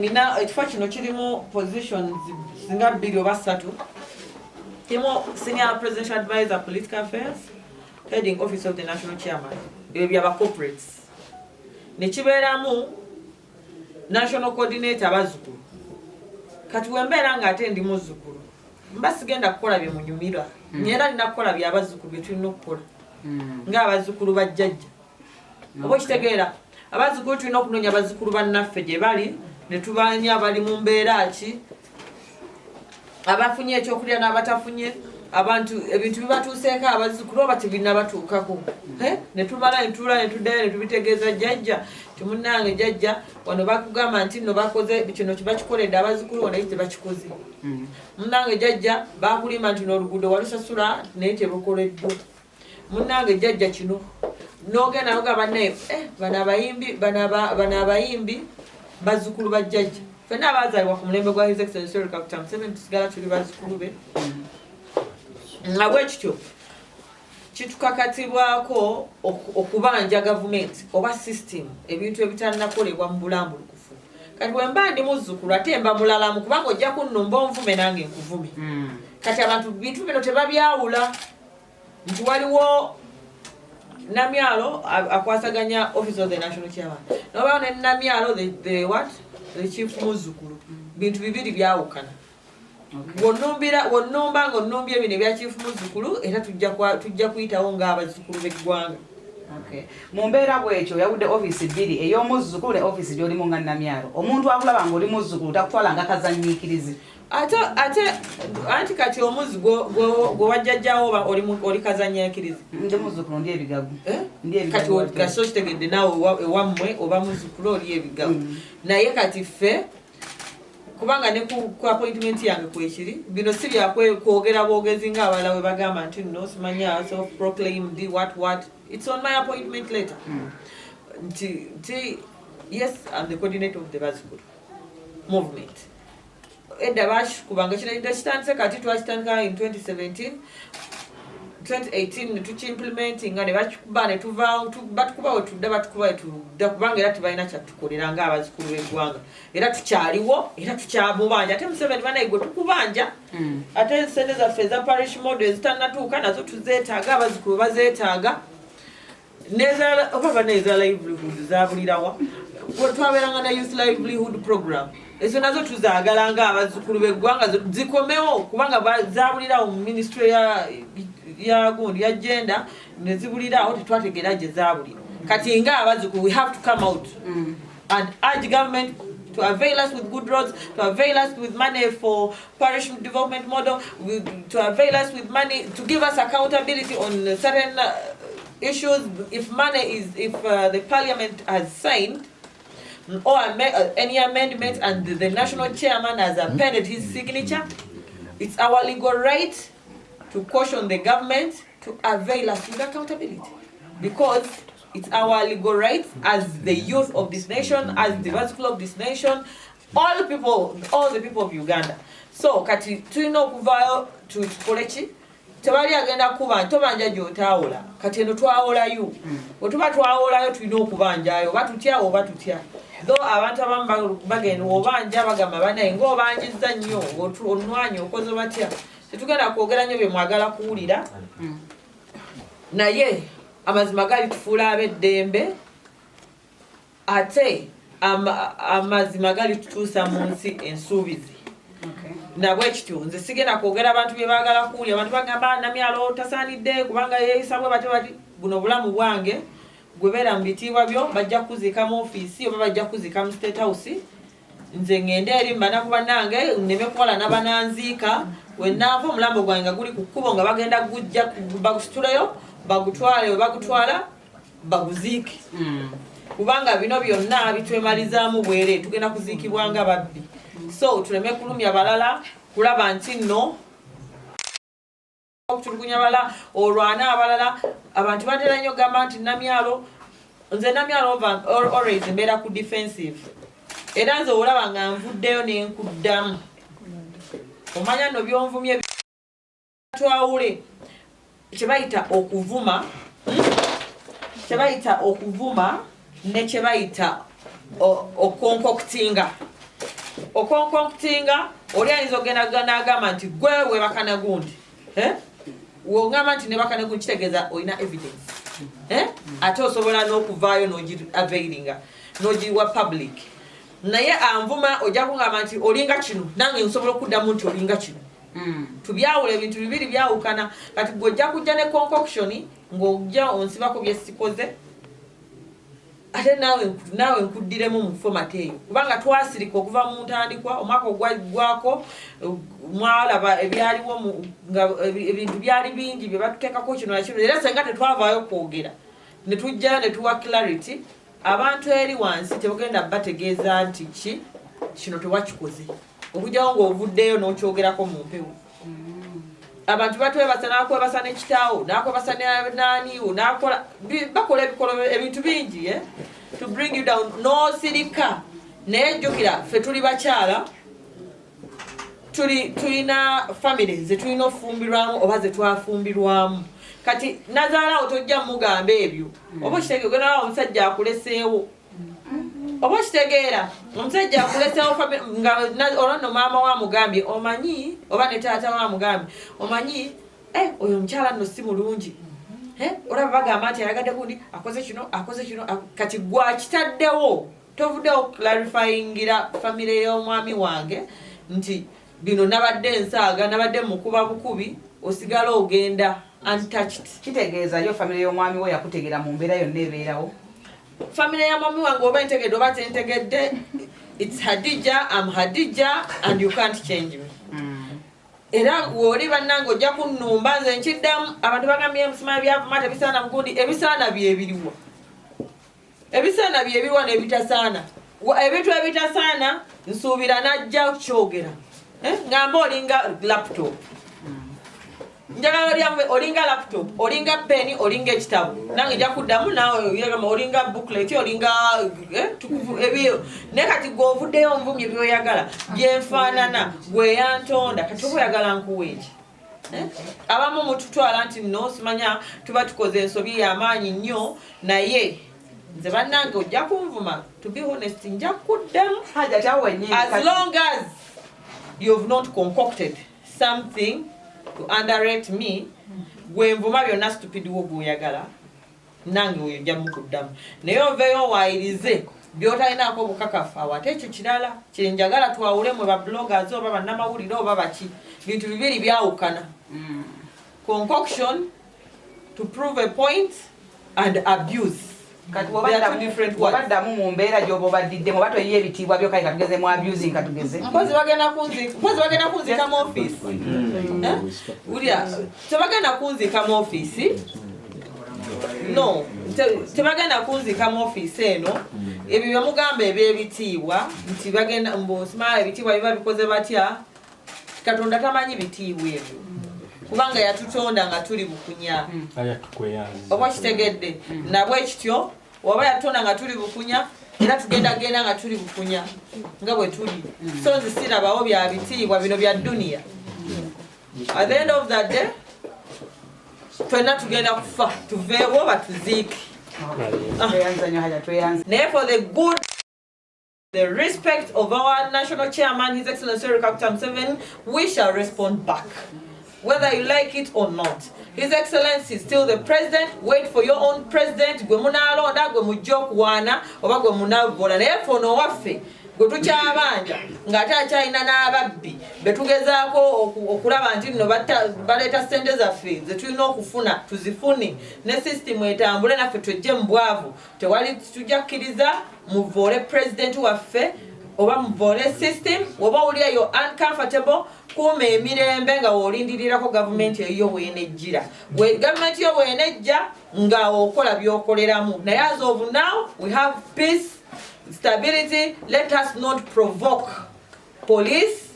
Nina ekifo kino kirimu positions singa bbiri oba ssatu. Kirimu senior presidential advisor, political affairs, heading office of the national chairman, ebyo byaba corporates, nekibeeramu national coordinator, abazzukulu. Kati wembeera nga ate ndi muzzukulu, mba sigenda kukola bye munyumirwa. Era nina kukola byabazzukulu bye tulina okukola ng'abazzukulu bajjajja, oba okitegeera? Abazzukulu tulina okunoonya abazzukulu bannaffe gye bali ne tubanya bali mu mbeera ki, abafunye ekyokulya n'abatafunye, abantu ebintu bibatuuseeko abazzukulu oba tebinabatuukako. Eh? Ne tumala netuula netuddayo netubitegeeza jjajja timunnange, jjajja wano bakugamba nti nno bakoze kino, bakikoledde abazzukulu, wano naye tebakikoze. Munnange jjajja, bakulimba nti n'oluguudo walusasula naye tebukoleddwa. Munnange jjajja, kino nogenda nogamba naye, eh, bano abayimbi bazzukulu ba jjajja. Ffenna abazaalibwa ku mulembe gwa His Excellency Yoweri Kaguta Museveni tusigala tuli bazzukulu be. Nga bwe kityo kitukakatibwako okubanja gavumenti oba system ebintu ebitannakolebwa mu bulambulukufu. Kati bwe mba ndi muzzukulu ate mba mulalamu, kubanga ojja kunnumba onvume nange nkuvume. Kati abantu bintu bino tebabyawula nti waliwo Namyalo akwasaganya office of the national chairman, nobawo ne Namyalo the what, the chief muzzukulu. Bintu bibiri byawukana. Wonnumbira, wonnumba nga onnumbye bino ebya chief muzzukulu, era tujja kuyitawo ng'abazzukulu b'eggwanga. Okay. Mu mbeera bwekyo yawudde ofiisi bbiri, ey'omuzzukulu ne ofiisi gy'olimu nga Namyalo. Omuntu akulaba ng'oli muzzukulu takutwala nga kazannyiikirizi? Ate anti kati omuzi gwe wajjajjawo oba oli kazannyiikirizi? Ndi muzzukulu, ndi ebigagu. Eh? Ndi Kati ebigagu. Kasi okitegedde naawe, ewammwe oba muzzukulu oli ebigagu. Naye kati ffe, kubanga ne ku appointment yange kwekiri, bino si byakwogera bwogezi ng'abalala bwe bagamba nti nno simanya self proclaimed what what. It's on my appointment letter nti yes, I'm the coordinator of the Bazukulu movement. Edda bakikubanga kino kitandise, kati twakitandika in 2017, 2018 netukiimplementinga ne bakikuba netuvaawo. Batukuba wetudda, batukuba wetudda, kubanga era tebalina kyatukolera ng'abazzukulu b'eggwanga. Era tukyaliwo, era tukyamubanja. Ate Museveni banaye gwe tukubanja. Ate sente zaffe eza parish model ezitannatuuka nazo tuzeetaaga, abazzukulu bazeetaaga. Oba bana eza livelihood zabulirawa? Twabeeranga ne youth livelihood program, ezo nazo tuzaagala nga abazzukulu b'eggwanga zikomewo, kubanga zabulirawo mu ministry ya gundi ya gender ne zibulirawo, tetwategeera gye zabulira. Kati nga abazzukulu we have to come out and urge government to avail us with good roads, to avail us with money for parish development model, to avail us with money, to give us accountability on certain issues. If money is, if the parliament has signed or any amendment and the national chairman has appended his signature, it's our legal right to caution the government to avail us with accountability, because it's our legal right as the youth of this nation, as the vertical of this nation, all people, all the people of Uganda. So kati tulina okuvaayo tukole ki? Tebali agenda kuba tobanja gy'otawola. Kati eno twawolayo, bwe tuba twawolayo tulina okubanjayo, oba tutya oba tutya. Though abantu abamu bagenda obanja bagamba banaye ng'obanjiza nnyo, onwanye, okoze batya. Tetugenda kwogera nnyo bye mwagala kuwulira, naye amazima gali tufuula ab'eddembe, ate amazima gali tutuusa mu nsi ensuubizi. Nabwe kityo nze sigenda kwogera abantu bye baagala kuwulira. Abantu bagamba Namyalo tasaanidde kubanga yeeyisa bwe batyo bati. Buno bulamu bwange. Gwe beera mu bitiibwa byo. Bajja kuziika mu ofiisi oba bajja kuziika mu State House, nze ŋŋende eri mubanaku bannange nneme kuwala nabananziika. Wenaava omulambo gwange nga guli ku kkubo nga bagenda gujja bagusituleyo bagutwale we bagutwala baguziike, kubanga bino byonna bitwemalizaamu bwere, tugenda kuziikibwa nga babbi. So tuleme kulumya balala kulaba nti nno okutulugunya balala, olwana abalala. Abantu batera nnyo gamba nti Namyalo, nze Namyalo always mbeera ku defensive. Era nze olaba nga nvuddeyo nenkuddamu, omanya nno byonvumye. Twawule kyebayita okuvuma, kyebayita okuvuma ne kyebayita okoncoctinga. Oconcoctinga, oli ayinza okugenda n'agamba nti gwe webakana gundi, eh? Wongamba nti nebakana gundi, kitegeeza olina evidence, eh? Ate osobola n'okuvaayo n'ogi availinga, n'ogiwa public. Naye anvuma, ojja kugamba nti olinga kino, nange nsobola okuddamu nti olinga kino. Tubyawula, ebintu bibiri byawukana. Kati gwe ojja kujja ne concoction ng'ojja onsibako byesikoze, ate naawe nkuddiremu mu format eyo, kubanga twasirika okuva mu ntandikwa. Omwaka ogwaggwako mwalaba ebyaliwo, nga ebintu byali bingi bye batuteekako kino nakino, era senga tetwavaayo kwogera ne tujjayo ne tuwa clarity abantu eri wansi, tebagenda bategeeza nti ki kino tewakikoze, okugyawo ng'ovuddeyo n'okyogerako mu mpewo. Abantu batwebasa, nakwebasa nekitaawo, nakwebasa naniwo, nakola bakola ebikolo, ebintu bingi, eh? To bring you down, nosirika. Naye jjukira, ffe tuli bakyala, tulina family zetulina ofumbirwamu oba zetwafumbirwamu. Kati nazaalawo tojja mugamba ebyo, oba okitegeera, ogenda omusajja akuleseewo, oba okitegeera, omusajja akuleseewo nga olwo nno maama wa mugambye omanyi, oba ne taata wa mugambye omanyi, eh, oyo omukyala nno si mulungi. Eh, olaba bagamba nti ayagadde gundi, akoze kino, akoze kino. Kati gwakitaddewo, tovuddewo clarifyingira famire y'omwami wange nti bino nabadde nsaaga, nabadde mukuba bukubi, osigala ogenda untouched. Kitegeeza yo famire y'omwami wo yakutegera mu mbeera yonna ebeerawo? Famire ya mwami wange oba entegedde oba tentegedde, it's Hadija, am Hadija and you can't change me. Era wooli bannange ojja kunnumba, nze nkiddamu. Abantu bagambye musimanyi byavuma tebisaana mugundi, ebisaana byebiriwa? Ebisaana byebiriwa n'ebitasaana? Ebintu ebitasaana nsuubira najja kyogera. Eh, ngamba olinga laptop, njagala olyamu, olinga laptop, olinga peni, olinga ekitabo, nange nja kuddamu naawe oyagamba olinga booklet, olinga eh, ebyo. Naye kati gwe ovuddeyo onvumye byoyagala byenfaanana, gweyantonda, kati oba oyagala nkuwa eki? Eh? Abamu mututwala nti nno simanya tuba tukoze ensobi y'amaanyi nnyo, naye nze bannange ojja kunvuma, to be honest, nja kuddamu Hajati, awo wennyini as long as you've not concocted something to underrate me. Gwenvuma byonna stupid wo gwoyagala, nange oyo nja mukuddamu, naye oveeyo owaayirize byotalinaako bukakafu awo, ate ekyo kirala. Kyenjagala twawule mwe babloggers oba bannamawulire oba baki, bintu bibiri byawukana: concoction to prove a point and abuse. Kati They are two different words. wabaddamu mu mbeera gy'oba obaddiddemu, oba toyiye ebitiibwa byo, kale katugeze mu abusing, katugeze. Mpozi bagenda kunziika mu office. Eh? Wulira, tebagenda kunziika mu ofiisi, no, tebagenda kunziika mu ofiisi eno. Ebyo byemugamba ebyebitiibwa nti bagenda mbusima ebitiibwa biba bikoze batya? Katonda tamanyi bitiibwa ebyo, kubanga yatutonda nga tuli bukunya. Aya, tukweyanziza. Oba kitegedde nabwe kityo, oba yatutonda nga tuli bukunya, era tugenda genda nga tuli bukunya nga bwe tuli. So nze sirabawo bya bitiibwa bino bya duniya. At the end of the day ffenna tugenda kufa, tuveewo batuziike. Tweyanza nnyo Hajati, tweyanza. Naye for the good, the respect of our national chairman, His Excellency Yoweri Kaguta Museveni, we shall respond back, whether you like it or not. His Excellency is still the president. Wait for your own president gwe munaalonda, gwe mujja okuwaana oba gwe munavola. Naye ffe ono owaffe gwe tukyabanja, ng'ate akyalina n'ababbi be tugezaako okulaba nti nno baleeta ssente zaffe ze tulina okufuna tuzifune, ne system etambule, naffe twejje mu bwavu. Tewali tujja kkiriza muvoole president waffe oba muvoole system. Oba owulira yo uncomfortable, kuuma emirembe nga wolindirirako gavumenti eyo weenejjira. Gavumenti yo weenejja nga okola byokoleramu. Naye as of now we have peace, stability. Let us not provoke police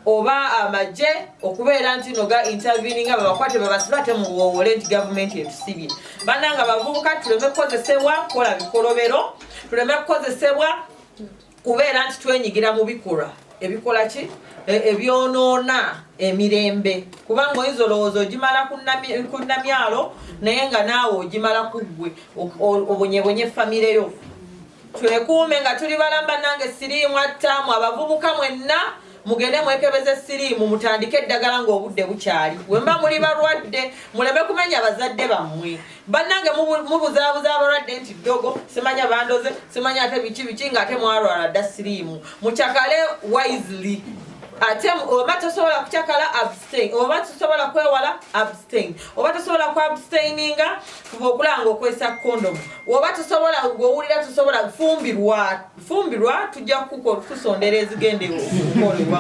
oba amagye okubeera nti no ga interveninga, babakwate babasibe, ate muwoowole nti gavumenti etusibye. Bannanga bavubuka, tuleme kukozesebwa kukola bikolobero, tuleme kukozesebwa kubeera nti twenyigira mu bikolwa ebikola ki, ebyonoona emirembe, kubanga oyinza olowooza ogimala ku namyalo, naye nga naawe ogimala ku ggwe, obonyebonye famireyo. Twekuume nga tuli balamu. Bannange, siriimu attaamu abavubuka mwenna, mugende mwekebeze siriimu, mutandike eddagala ng'obudde bukyali. Wemba muli balwadde, muleme kumenya bazadde bammwe. Bannange, mubuzaabuza abalwadde nti ddogo, simanya bandoze, simanya ate biki biki, ng'ate mwalwala dda siriimu. Mukyakale wisely. Ate oba tosobola kukyakala, abstain. Oba tosobola kwewala, abstain. Oba tosobola ku abstaininga, fuba okulaba nga okozesa condom. Oba tosobola, ng'owulira tosobola, fumbirwa, fumbirwa, tujja kusondera ezigenda okukolebwa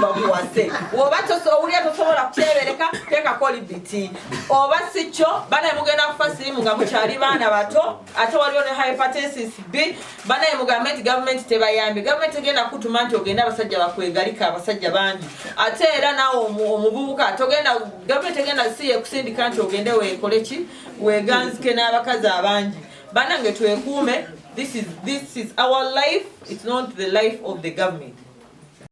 bakuwase. Oba owulira tosobola kukyebereka, teekako libiti. Oba si kyo, banaye, mugenda kufa sirimu nga mukyali baana bato. Ate waliwo ne hepatitis B. Banaye, mugambe nti gavumenti tebayambye. Gavumenti tegenda kutuma nti ogende abasajja bakwegalika, abasajja bangi. Ate era naawe omuvubuka togenda, gavumenti tegenda si yekusindika nti ogende weekole ki, weganzike n'abakazi abangi. Banange, twekuume. This is our life, it's not the life of the government.